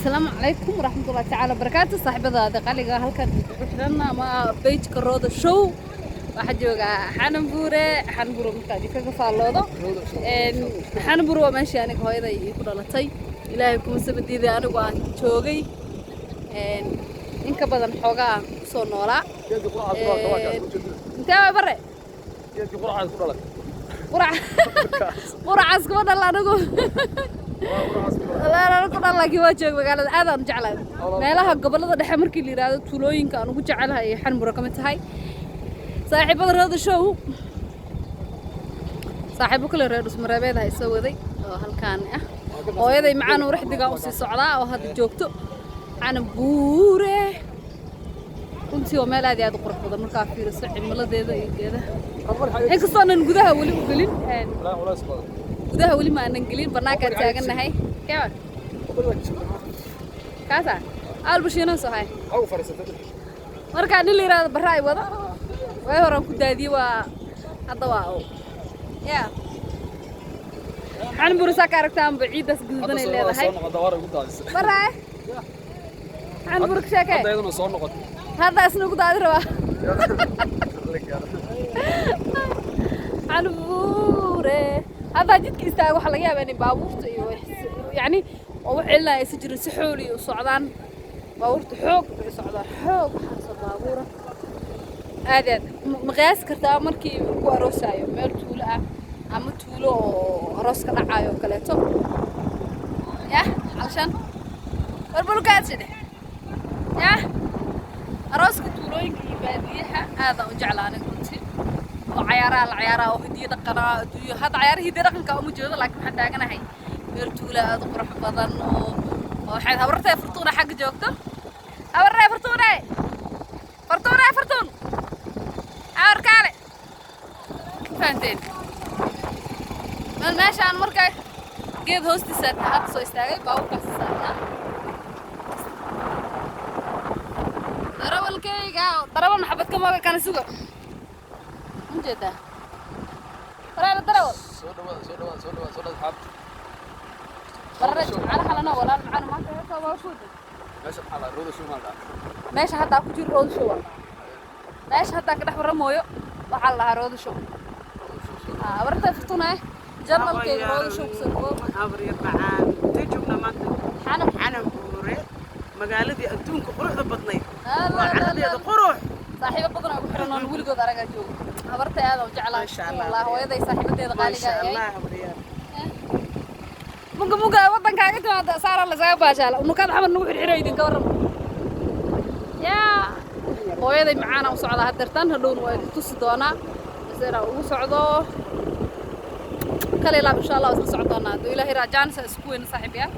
Asalaamu calaykum waraxmatullahi tacaala wabarakaatu. Saaxiibadaada qaliga halkan ku xiran ama page-ka Rooda Show, waxaa jooga Xanan Buure. Xanan Buure markaa idinka ka faalloodo, Xanan Buure waa meeshii aniga hooyaday ii ku dhalatay. Ilaahay kuma sabadiiday, anigu aan joogay in ka badan xoogaa aan kusoo noolaa. Intee way bare? Qurac, quracaas kuma dhal anigu, wallaahi ku dhal, laakiin waa joog magaalada. Aad aan u jeclahay meelaha gobollada dhexe. Markii la yidhaahdo tuulooyinka aan ugu jecelahay ay Xanbura ka mid tahay. Saaxiibada Rooda Show, saaxiibo kale reer Dhusmareebeed ha isoo waday oo halkaan ah. Hooyaday macaan uuraxdigaa usii socdaa oo hadda joogto Xanan Buure. Runtii waa meel aad iyo aad u qurux badan markaa fiiriso cimiladeeda iyo geedaha, inkastoo aanan gudaha weli u gelin. Gudaha weli ma aanan gelin, bannaankaan taagannahay. Kewa kaasa albashiinan soo hay markaa nin la yidhahdo barra ay wado way horaan ku daadiyey. Waa hadda waa ya Xanan Buure saa ka aragtaanba, ciiddaas guduudanay leedahay. Barra Xanan Buure ka sheekee, hadda isna ugu daadi rabaa Xanan Buure. Haddaa jidka istaaga, waxaa laga yaabaa inay baabuurta iyo yacni oo wax celinaya aysan jirin, si xooli u socdaan. Baabuurta xoog bay u socdaan, xoog. Waxaasoo baabuura aad aad ma qiyaasi kartaa markii ku aroosaayo meel tuulo ah ama tuulo oo aroos ka dhacayo oo kaleeto. Yah calashaan warbulkaadshide yah, arooska tuulooyinka iyo baadiyaha aadaan u jeclaa aniga runtii, oo cayaaraha la ciyaaraa oo hidiyo dhaqanaa adduunyo. Hadda cayaaraha hidiyo dhaqanka uma jeedo, laakiin waxaan taaganahay meel tuula aad u qurux badan oo waxay habartay Fartuuna xagga joogto. Habartay Fartuune, Fartuune, Fartuun, habar kaale, fahanteen meel meeshaan. Marka geed hoostiisa hadda soo istaagay, baabuurkaas saarnaa darawalkayga. Darawal maxabad kama kana suga, ujeedaa waraaba darawal. Soo dhawaada, soo dhawaada, soo dhawaada, soo dhawaada asxaabta. Barre Jimcaale xalana walaal macaan maanta heesaa waa kuwada. Meesha maxaa la Rooda Show maa la dhahaa? Meesha hadda ku jiro Rooda Show waa meesha hadda ka dhex warramooyo, waxaa la dhahaa Rooda Show. Habarta Furtuna channel-kayga Rooda Show kusoo dhawow. Habaryar macaan, intee joognaa maanta? Xanab. Xanan Buure, magaaladii adduunka quruxda badnayd. La, waa la, caradeeda la. Qurux. Saaxiibo badan oo igu xiran oon weligood aragaa joogo. Habarta aad aan u jeclahay. Maasha Allah. Wallahi hooyaday saaxiibadeeda qaaliga maasha ay Allah, habaryar. Muga muga wadankaaga timaada saara lasaga baashaala unukaad xamar nagu xirxiro idinka warram. Yaa hooyaday macaana u socdaa haddeertan, hadhowna waa idin tusi doonaa base inaan ugu socdo kale ilaab. Insha Allah waa isla socon doonaa hadduu Ilaahay raajaan sa isku weyna saaxiib. Yaa